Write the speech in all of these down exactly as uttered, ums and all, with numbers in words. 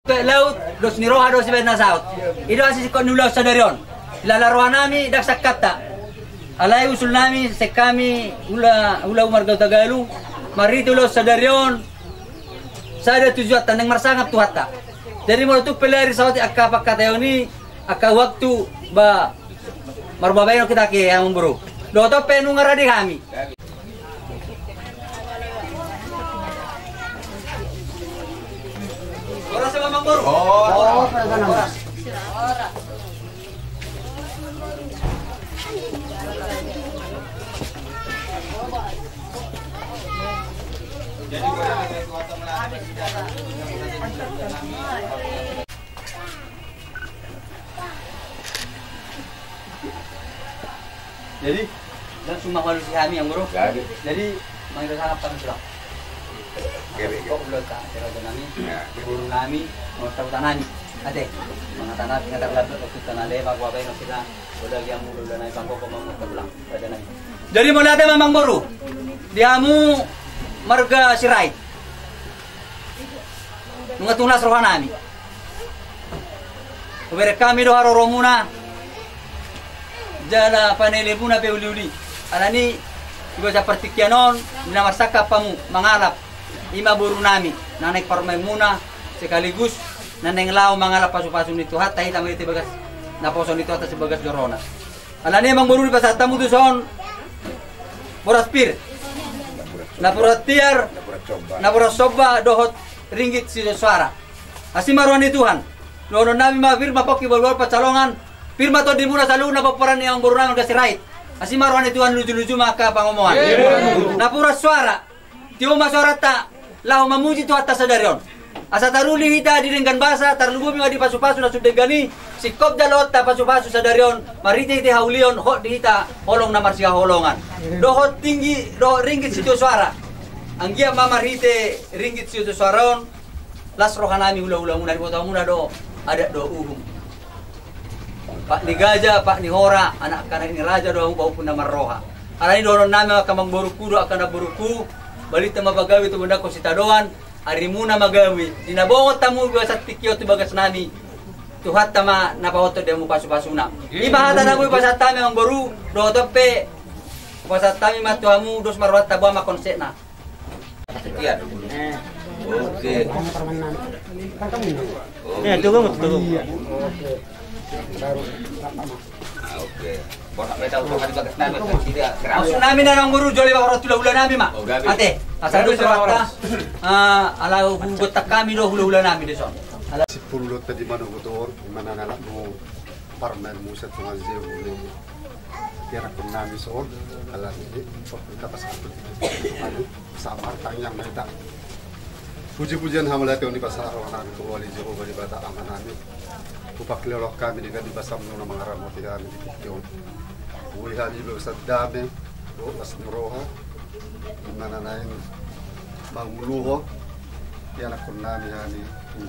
Pe laut, dos ni roha do sibaen na saut. I do asi singkop ni ulaon sadari on. Ilala rohanami, ndang sangkapta. Alai usulnami, sian hami, hula, hula marga Hutagalu, marhite ulaon sadari on, sada tujuanta naeng marsangap Tuhanta. Jadi molo tung pe lari saotik angka pangkataion i, angka waktu, ba, marbabaen hita ke, amangboru. Dohot on pe nunga rade hami. Horas ma, amangboru. Horas. Jadi, dan semua koalisi kami yang buruk. Jadi, jadi, manggil sangat kami sudah. Jadi, kok belum tak, kira-kira nami, ya, guru nami, mau tahu tanah ni. Ate, mana tanah, tinggal tak belakang, waktu tanah lebar, gua bayar, maksudnya, udah dia mau, udah naik bangkok, mau, mau pulang, udah naik. Jadi, mauliate ma, amangboru, di hamu marga Sirait. Nunga tunas rohanami. Hubereng hami do haroromuna. Jala panelemuna pe uliuli. Alani, di bagasan partingkian on, di na marsangkap hamu, mangalap. I ma borunami, na naeng parumaenmuna, sekaligus, na naeng laho mangalap pasupasu ni Tuhanta, hita marhite bagas, naposo ni Tuhanta sian bagas jorona. Alani, amangboru, dipasahat hamu tuson, boras pir. Napuran tiar, napuran somba, dohot ringgit sitio soara. Asi ma roha ni Tuhan. Dohononnami ma pir ma pongki, bahulbahul pansalongan. Pir ma tondimuna saluhutna pomparan ni amangborunami marga Sirait. Asi ma roha ni Tuhan, luju-luju ma angka pangomoan. Napuran soara. Tio ma soaranta, laho mamuji Tuhanta sadari on. Asa taruli hita di denggan basa, tarlumobi ma di pasupasu na sun denggan i, singkop jaloonta pasupasu sadari on, marhitehite haulion, hot di hita holong na marsihaholongan. Dohot tinggi, dohot ringgit sitio soara. Anggiat ma marhite ringgit sitio soara on, las rohanami hulahulamuna, dibotoonmuna do, adat dohot uhum. Pat ni gaja, pat ni hora, anak-anak ni raja do hamu pahompu na marroha. Alani dohononnami angka amangborungku dohot angka namborungku, balintang ma pagabe tu bondakkon sitadoan, arimuna ma gabe, di na bongot hamu di bagasan tingki on tu bagasnami, Tuhanta ma na pahothon di hamu pasupasuna. I ma hata na boi pasahat hami, amangboru, dohot on pe pasahat hami ma tu hamu, dos ma rohanta, boan ma konsekna. Sekian. Oke. Eh, tunggu, tunggu. Ah, oke. Bonak beta untuk hari bagas nami, kan tidak. Maksud nami na nang guru joli bawa tu hula-hula nami ma. Oh, gabe. Ate, asal tu serata. Ah, ala hugot hami do hula-hula nami di son. Ala sipul do tadi mana gotong, di mana anak mau. Parumaenmu satonga jeu ni ianakkon nami son, alani i, so, hita pasahathon Tuhan i, sabar tangiang ma hita. Puji-pujian hamauliateon dipasahat roha nami tu Ho ale Jahowa Debata Ama nami. Hupakilalahon hami di hami basaM na mangaramoti hami di tingki on. Boi hami bagasan dame, dohot las ni roha, di mana naeng manguluhon ianakkon nami hami tu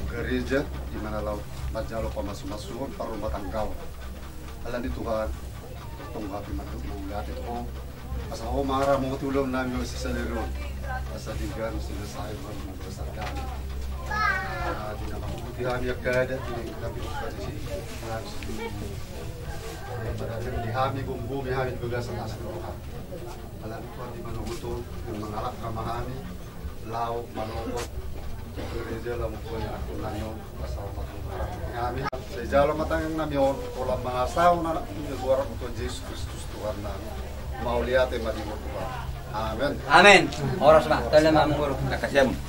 gareja, di mana laho manjalo pamasumasuon parrumatanggaon. Alani Tuhan, tong hami mandok mauliate tu Ho, asa Ho mangaramoti ulaon nami sadari on, asa denggan selesai ma di bagasan dame. Di na mangikuti hami angka adat, di na mangikuti hami. Di hami gomgomi hami di bagasan las ni roha. Alani Tuhan, di mana gotong, mangalangka ma hami laho manopot tu gareja, laho mambuat ianakkon nami on, asa Ho ma mangaramoti hami. Sai jalo ma tangiang nami on, holan mangasahon Anakmu na hugoarhon Tuhan Jesus Kristus Tuhan nami. Mauliate ma di Ho Tuhan. Amen. Amen. Horas ma, tole ma, amangboru. Makasih, Amang.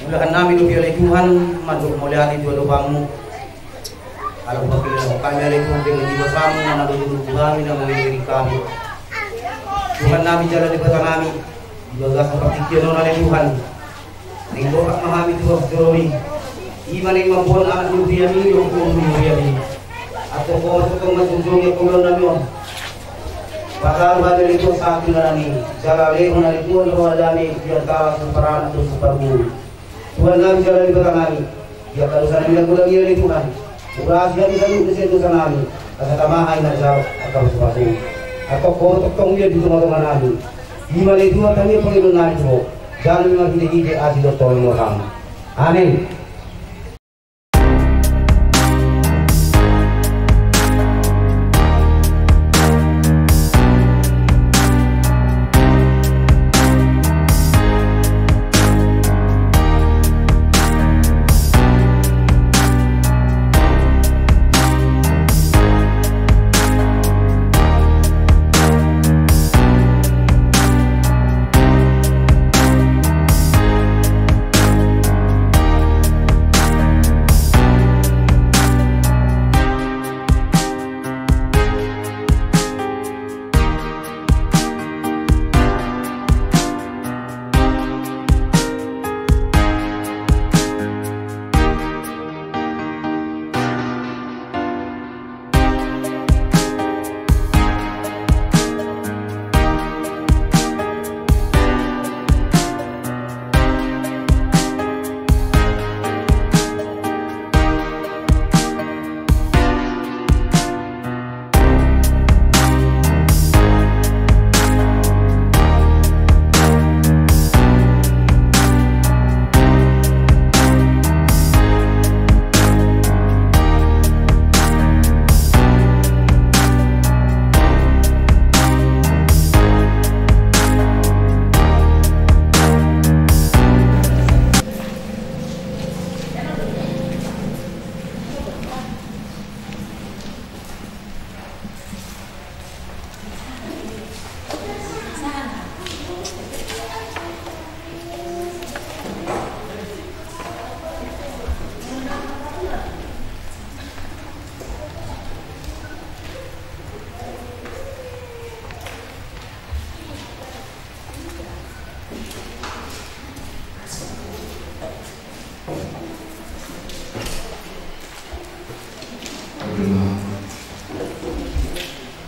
Mulahan nami dope ale Tuhan mandok mauliate tu adopanmu. Ala hupangkilala hami ale Tuhan dengan di basamu na mandok tu hami na mangiliri hami. Tuhan nami jala Debata nami, di bagasan partingkian on ale Tuhan, naeng boha ma hami tu ruas joromi. I ma naeng mamboan anak ni huriami dohot boru ni huriami. Antong ho ma tongtong manjongjongi angka ulaon nami on. Pasahat ma ale Tuhan sahat tu inganan i, jala lehon ale Tuhan roha dame di antara saparana dohot saparguru. Tuhan nami jala Debata nami, di angka dosa nami na godang i ale Tuhan, urasi hami saluhut sian dosa nami, asa tama hami manjalo angka pasupasu. Antong ho ma tongtong di tongatonga nami. I ma ale Tuhan tangiang pangidoan nami tu ho, jalo ma marhitehite asi dohot tongtong ni roham. Amen.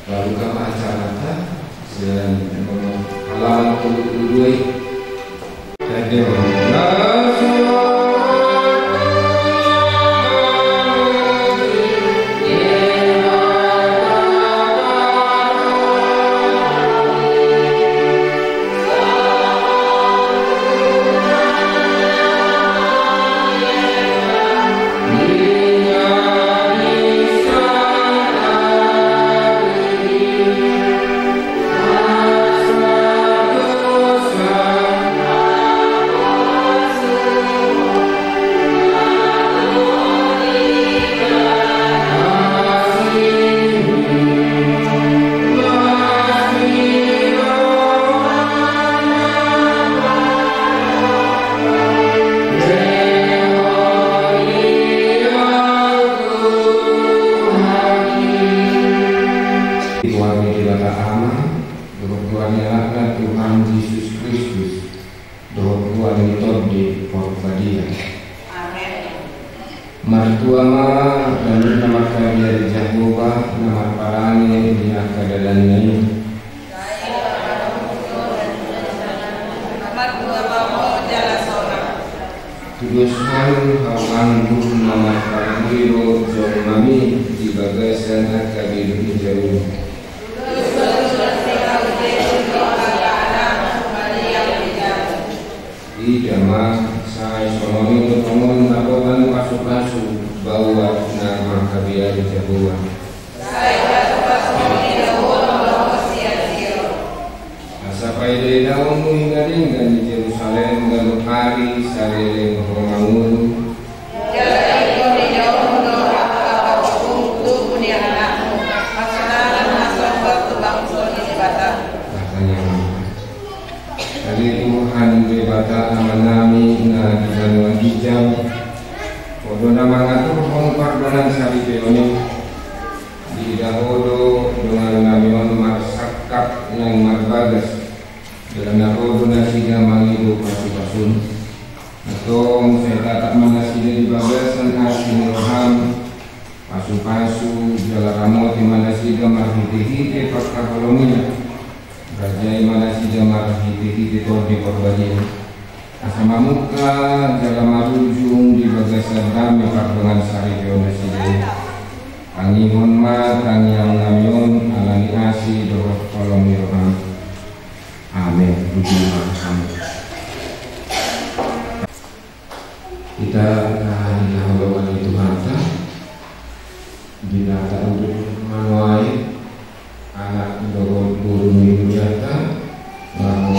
Lalu kama acarata sian halaman tolu pulu dua i. Goar ni Debata Ama, dohot goar ni Anakna Tuhan Jesus Kristus, dohot goar ni Tondi Porbadia. Amen. Martua ma dalan na marhabiari Jahowa na marparange di angka dalanna i. Tudoshon hamu anggur na marparange do jolmami di bagasan angka bibir ni jabu. Ida ma, sai songon i do tongon dapotan pasupasu baoa na marhabiari Jahowa. Asa paidaidaonmu hinadenggan ni Jerusalem ganup ari saleleng ho mangolu. Jala ingkon idaonmu do angka patubu ni anakmu, hasonangan na sombong tu bangso ni Debata. Hata ni Ama. Ale Tuhan Debata Amanami na di banua Sai tatap ma nasida di bagasan asi ni roham. Pasupasu jala ramoti ma nasida marhitehite parhaholongion. Rajai ma nasida marhitehite Tondi Porbadia. Asa mamungka jala marujung di bagasan dame pardongansaripeon nasida i. Tangihon ma tangiangnami on ala ni asi dohot holong ni roham. Amen. Bujur ma. Amen. Hita na hinaholongan ni Tuhanta, di na taudut manuai anak dohot boru ni hurianta, laho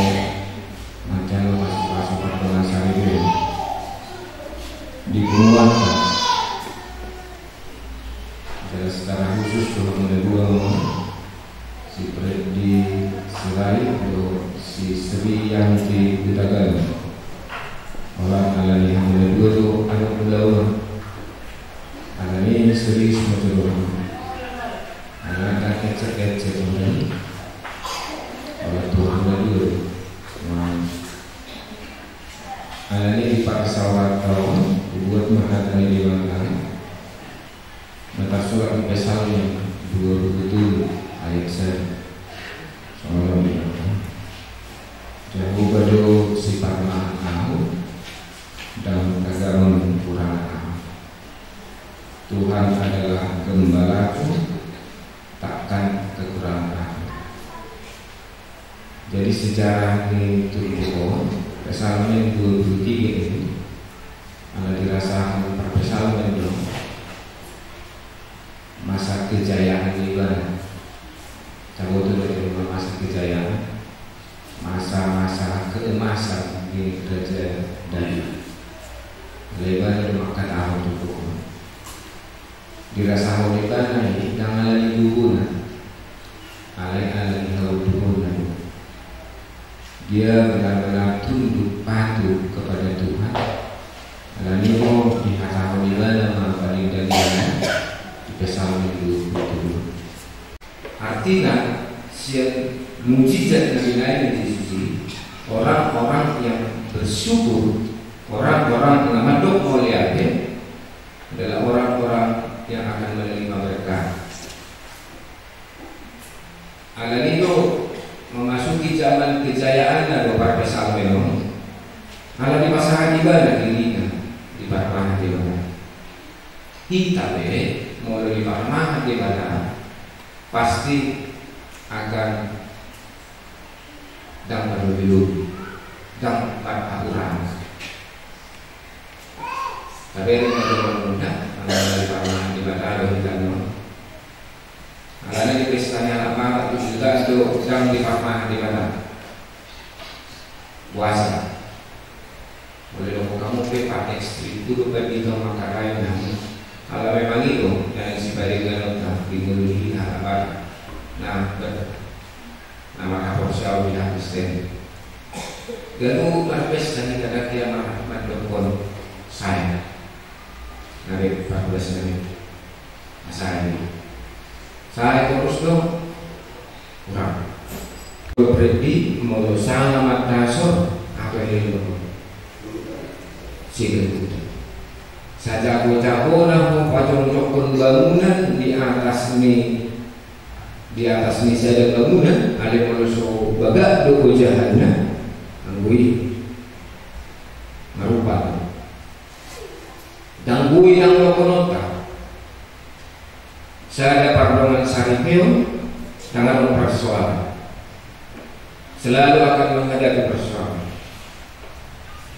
manjalo pasupasu pardongansaripeon di punguanta. Jala secara khusus tu hamuna dua ma, si Freddy Sirait dohot si Sri Yanti Hutagalung. Holan ala ni hamuna dua do anak mulaon. Ala ni serius ma jolo. Ala ni ecek-ecek ma i. Holan tu hamuna dua do. Nah. Ala ni di parsaoranta on, dibuat ma hata ni Debata na tarsurat di Psalmen dua pulu tolu ayat sada. Songon on, Jahowa do siparmahan ahu, ndang tagamon hurang ahu. Tuhan adalah gembalaku, takkan kekurangan ahu. Jadi sejarah ni turpuk on, Psalmen dua pulu tiga i, ala dirasahon parpsalmen do masa kejayaan ni ibana. Taboto do i masa kejayaan, masa-masa keemasan ni Raja Daud. Alai ibana do mangkatahon turpuk on. Dirasahon ibana i ndang ala ni gogona, alai ala ni haunduhonna do. Dia benar-benar tunduk patuh kepada Tuhan. Ala ni i do dihatahon ibana ma paling dalan di Psalmen dua pulu tolu. Artina, sian mujizat na binaen ni Jesus i, orang-orang yang bersyukur, orang-orang na mandok mauliate, adalah orang-orang yang akan menerima berkat. Ala ni i do memasuki zaman kejayaanna do parpsalmen on, ala dipasahat ibana dirina diparmahan Debata. Hita pe molo diparmahan Debata, pasti akan ndang marlobi-lobi, ndang marhahurangan. Tabereng ma jolma muna, ala ni diparmahan Debata do hita nuaeng. Ala ni di pesta ni halak Batak tu juga do ndang diparmahan Debata. Puasa. Molo didok hamu pe, Pak, ekstrim tu do pandita mangkatai nami. Ala memang i do, yang sipadegan on, di ngolu ni halak Batak. Nah, bet. Na marhaporseaon di halak Kristen. Ganup marpesta hita, ndang hea mandokkon sae. Na be parpulasi nami. Sae. Sae torus do. Hurang. Freddy, molo sanga mandasor, apa yang lo? Sega tu. Sajago-jagona ho pajongjonghon bangunan di atas ni, di atas ni sada bangunan, alai molo so bagak do ojahanna, anggo i marupa. Ndang boi na ulaonta. Sada pardongansaripeon, ndang adong persoalan. Selalu akan menghadapi persoalan.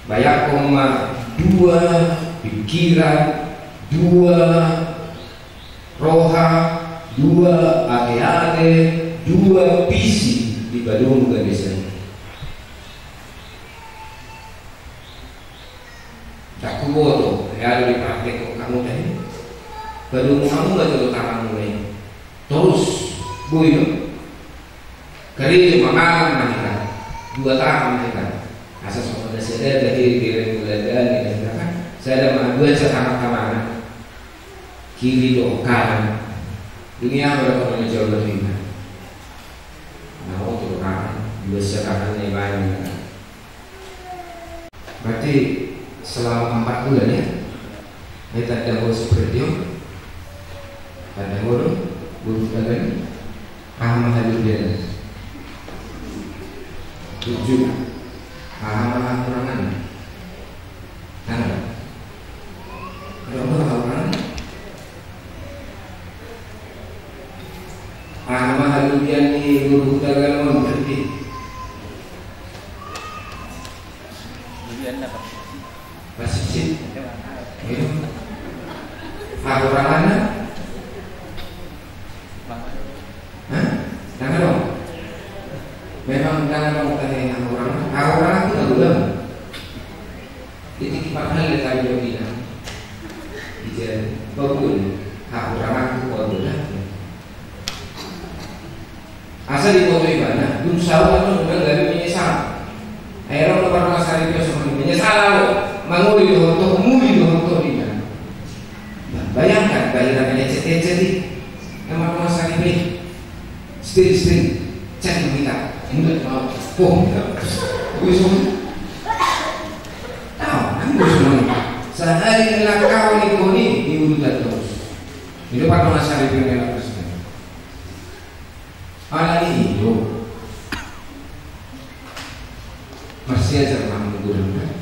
Bayangkon ma dua pikiran, dua roha, dua ate-ate, dua visi di padomu gabe sada. Ndang huboto, hea do dipraktekhon hamu tadi. Padomu hamu ma jolo tanganmuna i. Torus, boi do. Karejo mangangan ma hita. Dua tangan ma hita. Asa songon na sada tadi di Renggu Ladang, di na hita kan. Sada ma, dua sa tangan ma. Kiri dohot kanan. Dung i aha do na jolo hita. Na oto do kanan. Dua sa tangan na ibana. Berarti Selama empat bulan, ya. Ai tanda ho si Pretio. Tanda ho do, boru Hutagalung. Aha ma halobian? Tujuh. Aha ma hahurangan? Tanda. Ada apa hahurangan? Aha ma halobian ni boru Hutagalung on, Pretio? Halobian na, Pak. Pasipsip. Hahuranganna? Hah? Ndang adong. Memang ndang adong tahe hahurangan. Hahurangan tu na ulang. Jadi kipat hal dia tadi dia bilang. Ijan babun. Hahurangan tu kau ulang. Asa diboto ibana, dung saotik on unang gabe menyesal. Ai ro do pardongan saripeon songon i, menyesal ahu, mangoli dohot ho, muli dohot ho, ninna. Bayangkan, bahiran na ecet-ecet i, na pardongan saripeon. String, string, cek kita, muda mau, bom, kita. Gue songon i. Tahu, kan gue songon i. Sahali na laho ni koni, di urutan terus. Itu pardongan saripeon na Kristen. Alani i do. Marsiajar ma hamu, Guru, kan?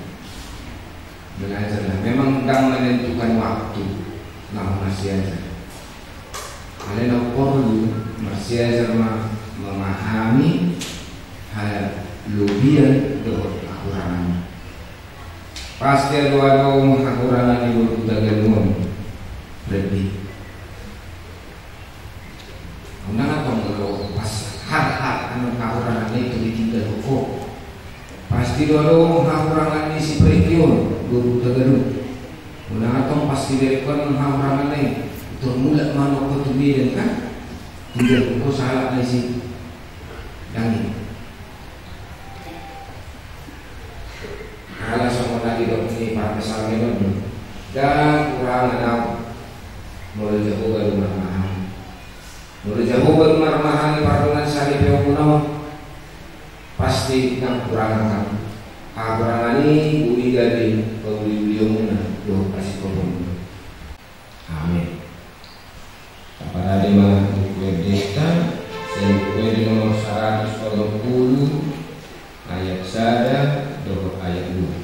Belajar lah. Memang ndang menentukan waktu laho marsiajar. Alai na porlu marsiajar ma memahami halobian dohot hahurangan. Pasti adong hahurangan ni boru Hutagalung on. Berarti unang antong molo pas hal-hal anu hahurangan i tu ditinggal ho. Pasti do adong hahurangan ni si Pretio on, boru Hutagalung. Unang antong pas diberengkon hahurangan i, tor mulak ma ho tu Medan, kan? Tinggal ho sahalak na disi. Ndang i. Ala songon na didok ni parpsalmen on do. Ndang hurangan ahu molo Jahowa do marmahani. Molo Jahowa do marmahani pardongan saripeonmuna on, pasti ndang hurangan ahu. Hahurangan i boi gabe pauliulionmuna dohot pasikoponmuna. Amin. Taparade ma Buku Endenta, sian Buku Ende nomor saratus onom pulu, ayat sada dohot ayat dua.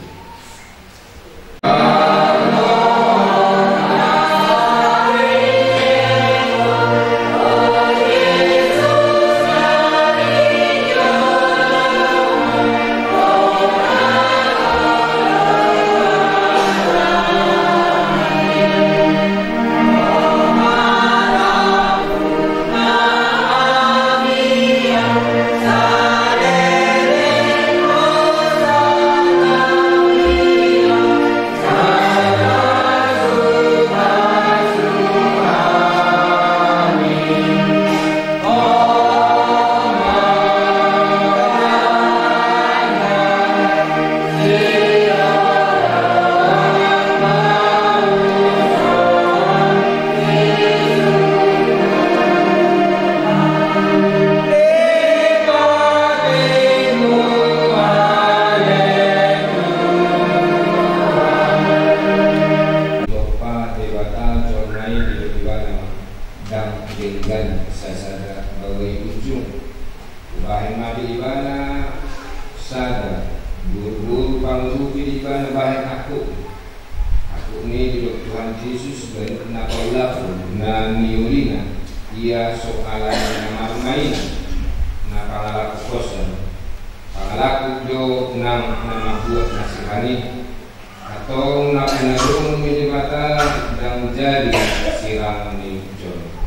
Jompa Debata jolma i di lobi bana ma ndang denggan sasada bagaionjung. Hubahen ma di ibana sada boruboru pangurupi di ibana bahen angkup. Angkup ni didok Tuhan Jesus ganup na paulakon na niulina, ia so alani na marmain, na pangalakuhonsa. Pangalakuh do nang na mambuat na sirang i. Antong na pinadongan ni Debata ndang jadi sirang ni jolma.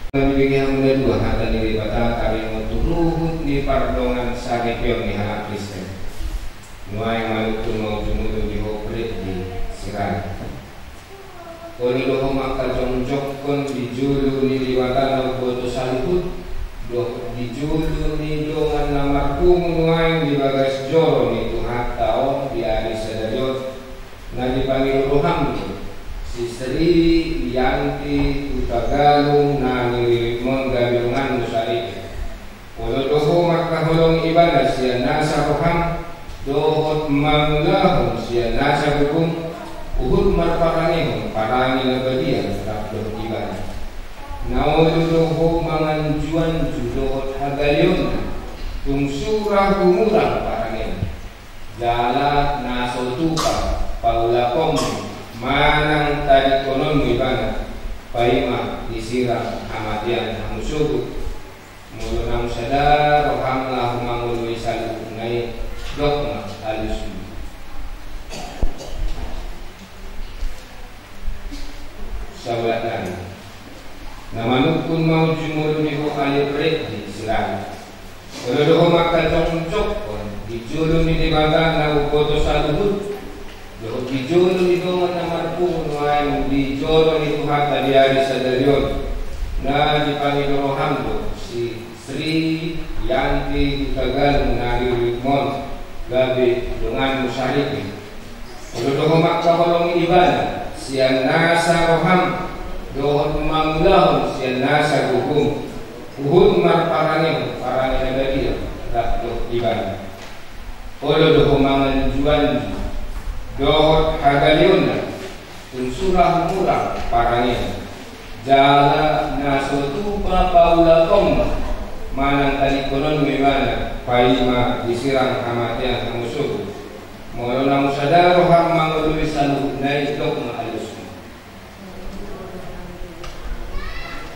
Nunga dibege hamu na dua hata ni Debata taringot tu ruhut ni pardongan saripeon ni halak Kristen. Nuaeng manungkun ma ujungujung di ho Pretio Sirait. Olo do ho mangkajongjongkon di jolo ni Debata na umboto saluhut, dohot di jolo ni dongan na marpungu nuaeng di bagas joro ni Tuhanta on di ari sadari on, na dipangido roham do si Sri Yanti Hutagalung na niriritmon gabe donganmu saripeon. Olo do ho mangkaholongi ibana sian nasa roham, dohot mangulahon sian nasa gogom, huhut marparangehon parange na badia rap dohot ibana. Na olo do ho manganjuanju dohot hagaleonna, tung sura humurang parangena. Jala na so tupa paulakonmu manang tadingkononmu ibana, paima disirang hamatean hamu sogot. Molo naung sada roham laho mangoloi saluhutna i, dok ma alusmu. Saolat nami. Na manungkun ma uju molo di ho ale Freddy Sirait. Olo do ho mangkajongjongkon di jolo ni Debata na umboto saluhut, dohot di jolo ni dongan na marpungu nuaeng di joro ni Tuhanta di ari sadari on, na dipangido roham do si Sri Yanti Hutagalung na riritmon gabe donganmu saripe. Olo do ho mangkaholongi ibana sian nasa roham dohot mangulahon sian nasa gogom, huhut marparangehon parange na badia rap dohot ibana. Olo do ho manganjuanju dohot hagaleonna, tung sura humurang parangena. Jala na so tupa paulakonmu manang tadingkononmu ibana, paima disirang hamatean hamu sogot. Molo naung sada roham mangoloi saluhutna i, dok ma alusmu.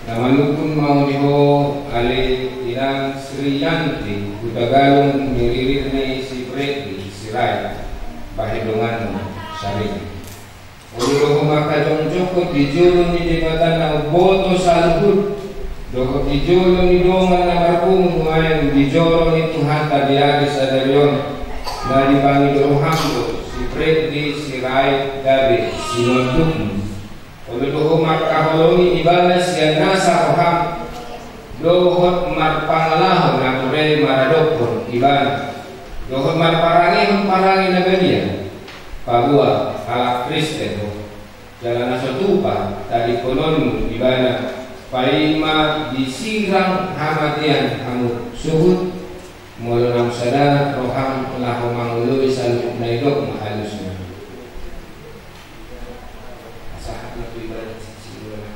Na manungkun ma uju di ho ale inang Sri Yanti Hutagalung ni riritna i si Freddy Sirait, bahen donganmu saripe. Olo do ho mangkajongjongkon di jolo ni Debata na umboto saluhut, dohot di jolo ni dongan na marpungu nuaeng di joro ni Tuhanta di ari sadari on, na dipangido roham do si Freddy Sirait gabe sinondukmu. Olo do ho mangkaholongi ibana sian nasa roham dohot marpangalaho na tore maradophon ibana, dohot marparangehon parange na badia. Paboa halak Kristen ho, jala na so tupa tadingkononmu ibana, paima disirang hamatean hamu sogot. Molo naung sada roham laho mangoloi saluhutna i, dok ma alusmu. Sahat ma tu ibana sisiula na.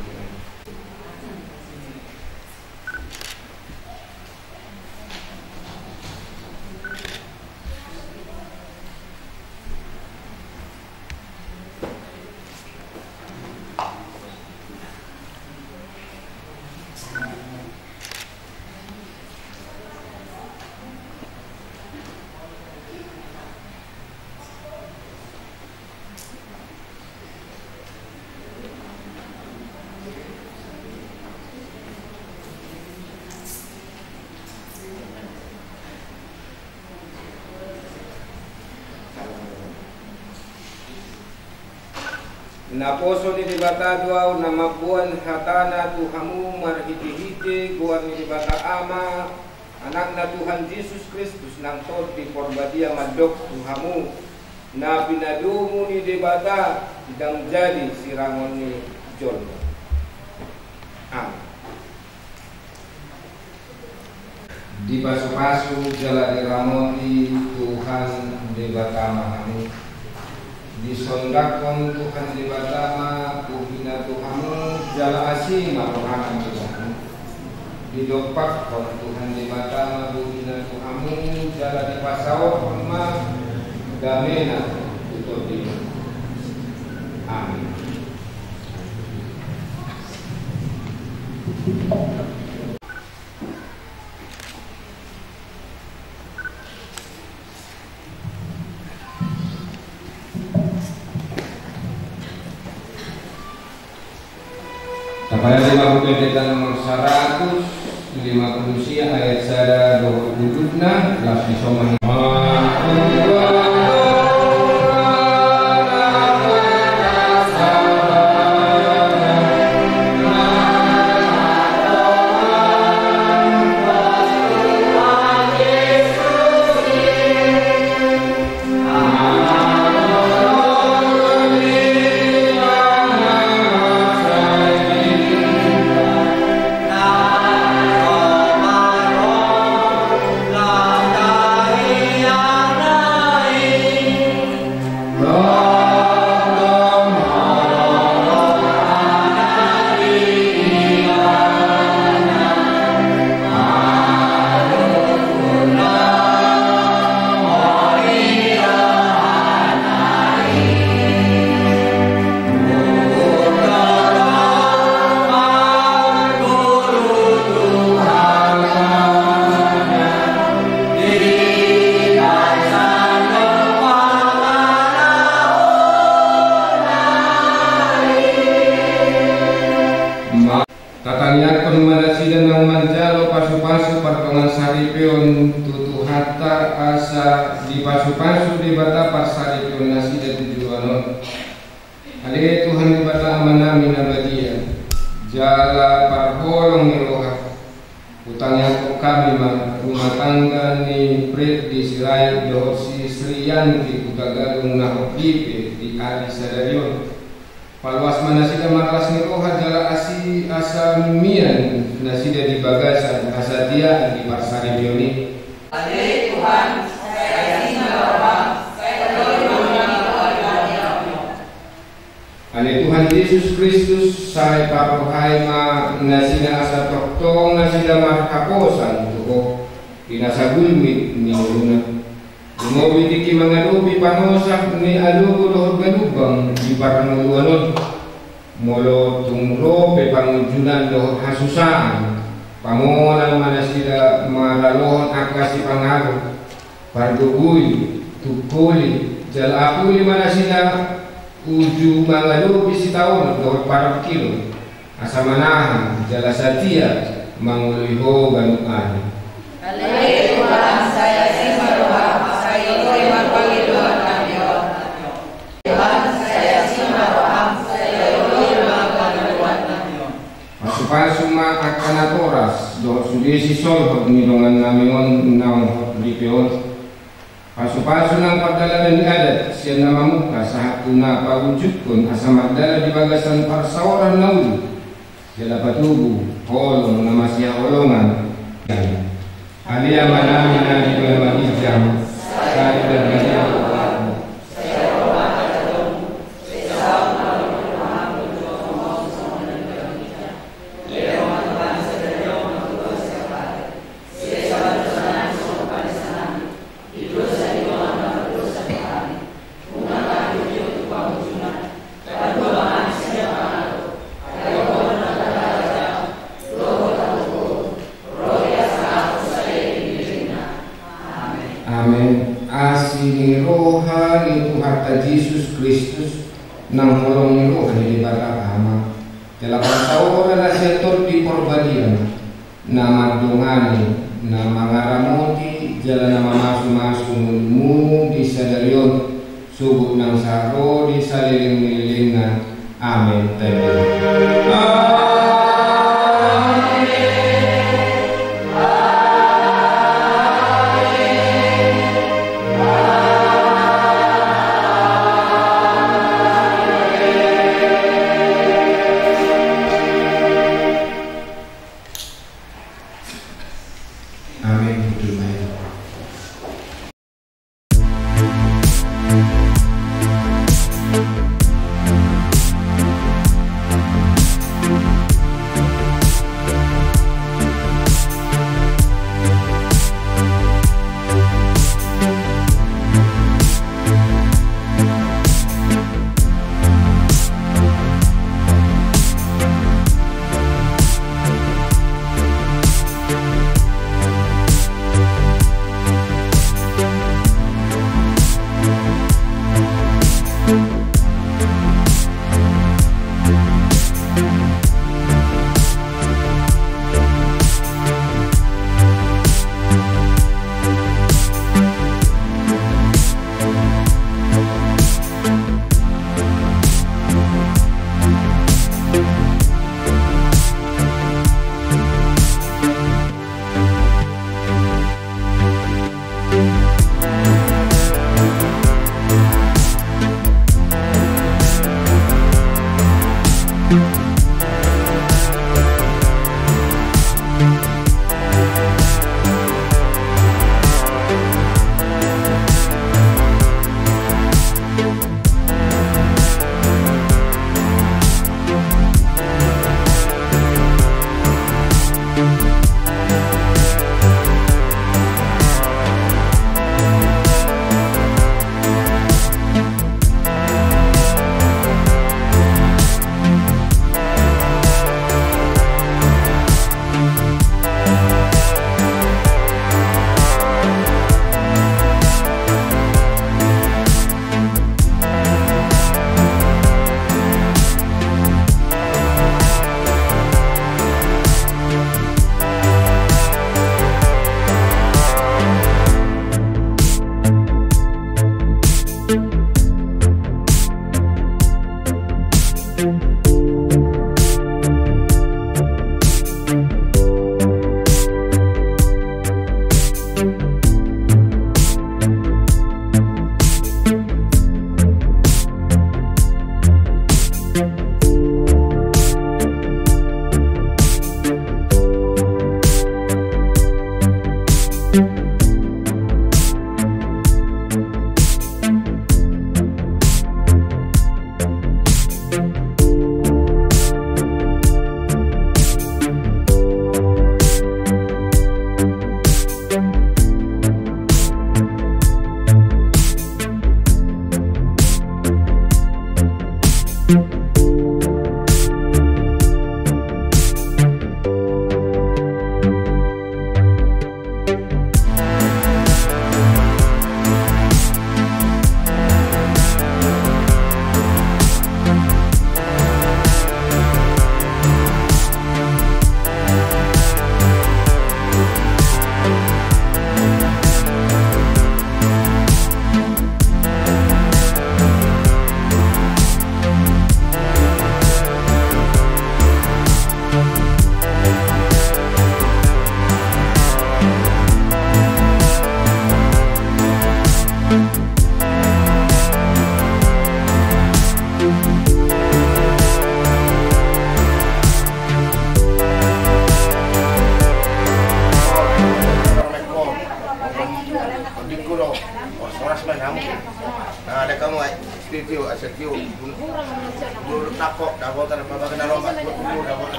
Naposo ni Debata do ahu na mamboan hatana tu hamu marhitehite goar ni Debata Ama, Anakna Tuhan Jesus Kristus, nang Tondi Porbadia, mandok tu hamu, na pinadomu ni Debata ndang jadi sirangon ni jolma. Amen. Dipasupasu jala diramoti Tuhan Debata ma hamu. Disondanghon Tuhan Debata ma bohina tu hamu jala asi ma rohana tu hamu. Didompakhon Tuhan Debata ma bohina tu hamu jala dipasaorhon ma damena tu tondimuna. Amin. Tapadan di buku Pendeta nomor saratus lima pulu sia, ayat sada dohot dua pulu, laos disomba. Ale Tuhan Debata Amanami na badia, jala parholong ni roha, hutangiangkon hami ma rumah tangga ni Freddy Sirait dohot si Sriyanti Hutagalung na hot lipe di ari sadari on. Paloas ma nasida marlas ni roha jala asi asa mian nasida di bagasan hasatiaan di parsaripeon i. Ale Tuhan, sai asi ma roham, sai holoi ma roham. Ale Tuhan Jesus Kristus, sai parrohai ma nasida asa tongtong nasida marhaposan tu Ho di nasa gulmit ni ngoluna. Lumobi tingki mangadopi panosak ni alogo dohot ganumbang di parngoluon on. Molo tung ro pe pangunjunan dohot hasusaan, pamonang ma nasida maralohon angka sipangago, pargogoi, tungkoli, jala apuli ma nasida uju mangadopi sitaonon dohot parungkilon, asa manahan jala satia mangoloi Ho ganup ari. Ale Tuhan, sai asi ma roham, sai holoi ma pangidoan nami on. Tuhan, sai asi ma roham, sai holoi ma pangidoan nami on. Pasupasu ma angka natoras dohot sude sisolhot ni dongan nami on naung hot lipe on. Pasupasu nang pardalanan ni adat sian na mamungka sahat tu na paunjukkon asa mardalan di bagasan parsaoran na uli, jala patubu holong na masihaholongan. Ale Amanami na di banua ginjang, sai tongtong ma roham. Amen. Asi ni roha ni Tuhanta Jesus Kristus, nang holong ni roha ni Debata Ama, jala parsaoran na sian Tondi Parbadia, na mandongani, na mangaramoti, jala na mamasumasu ngolumuna di sadari on, sogot nang sahat ro di saleleng ni lelengna. Amen. Amen. Amen.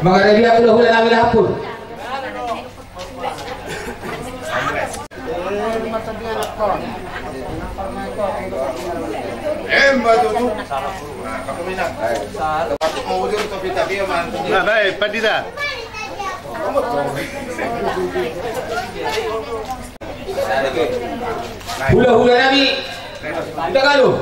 Mangaradia hulahula nami na hampul. Nah, baik, Pandita. Hulahula nami. Tagalog.